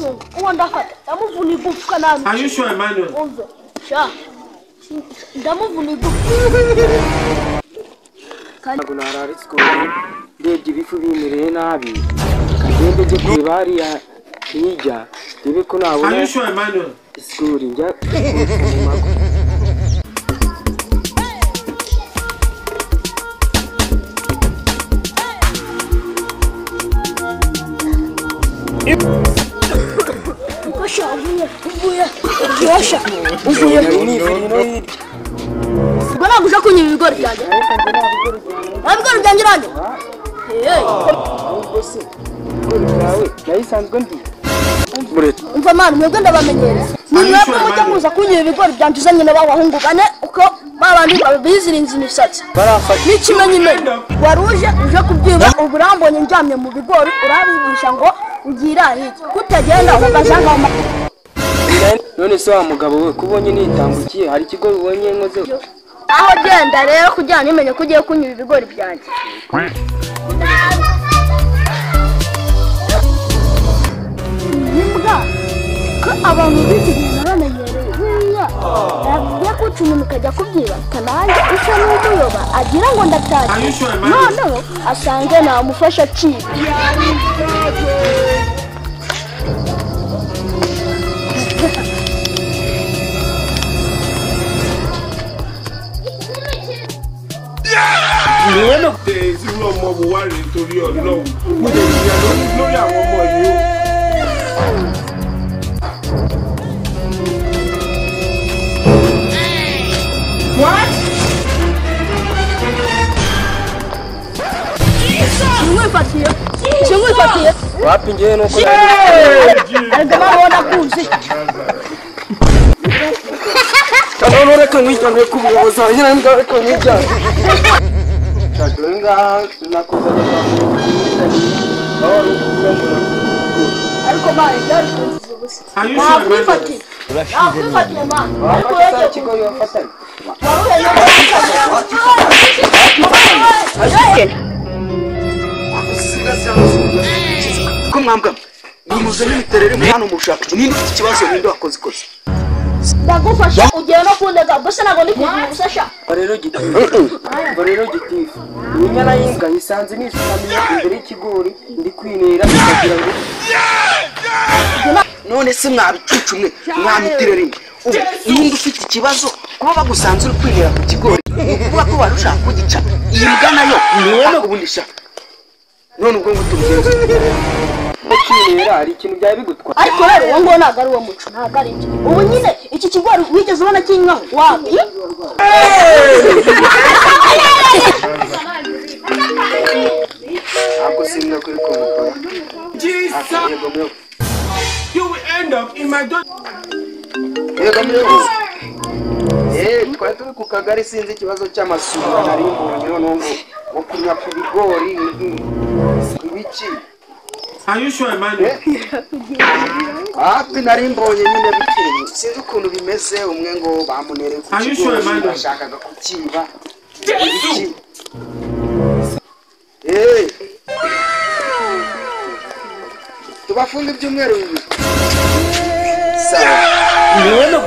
Ndamufunga uwo ndafata ndamuvuna igufwa nami. Are you sure, Emmanuel? Umve sha ndamuvuna igufwa. Ntabwo nararitswe ndebye ibifu bimereye nabi kagende njye kureba hariya hirya ndebe ko nabona. Are you sure, Emmanuel? Isiguri njya. Uvuye ubwo ntabwo uje kunyiba ibigori byanjye. Nta bigori byanjye uranjye. Ahubwo se ibigori byawe nayisanzwe ndi. Umva mwana mwebwe ndabamenyereza. Ni mwebwe mujya muza kunyiba ibigori byanjye uzanye n'abahungu bane uko babandi bizirinze imisatsi. N'ikimenyimenyi wari uje uje kubyiba ubu urambonye ndyamye mu bigori urambwisha ngo ugira iki kutagenda ukazanga. None se wa mugabo we kubonye nitambukiye hari ikigo ubonye nkoze aho genda rero kugira nimenye ko ugiye kunyura ibigori byanjye. Imbwa ko abantu b'iki gihe nabamenyereye buriya yagiye kuca umuntu ukajya kubyiba nanjye usa n'umuyoba agira ngo ndatashye noneho asange namufasha akiba. Irú ọmọ wo wá rèé torí Ọlọ́run mo lè jìyà lórí àwọn ọmọ yìí o. What? Sinkwifatiye sinkwifatiye wapi ngewe nuko ariko mama ndakuzi. None reka nkwijyane ku buyobozi nyine reka nkwijyane. Ariko mama byari kunziza ubusa. Nakwifatiye nakwifatiye mama ariko yagiye ikigo yofatanye. Ko mwambwa nimuzane imiterere hano mushaka ninde ufite ikibazo ninde wakoze ikosa. Ndagufasha ugiye no kundega gusa ntabwo ndi kugira ubusa sha. Rero gitifu rero gitifu inyana y'imbwa yisanze nisukamye imbere y'ikigori ndi kwinera ikagira ngo none se mwabicucu mwe mwamitirere ubu ninde ufite ikibazo kuba bagusanze uri kwinera ku kigori kuba ko wari ushaka kugica iyi mbwa nayo ubundi sha none ubwo ngo tubigenze kwinera hari ikintu byaba bigutwara. Ariko rero uwo nguwo ntabwo ari uwo muco ntabwo ari ibyo. Ubu nyine iki kigori wigeze ubona kinywaho wapi? Ntabwo simbwa kuri kumukora. Jesus, you will end up in my door. Yego muyobozi. Twari turi ku kagari sinzi ikibazo cy'amasura nari mbonye noneho ngo kunya ku bigori ibiki. Are you sure, Emmanuel? Hapi nari mbonye nyine bikiri sinzi ukuntu bimeze umwe ngo bamunereye ku kigori bashakaga kukiba. Tubafunga ibyumweru bibiri. Sawa.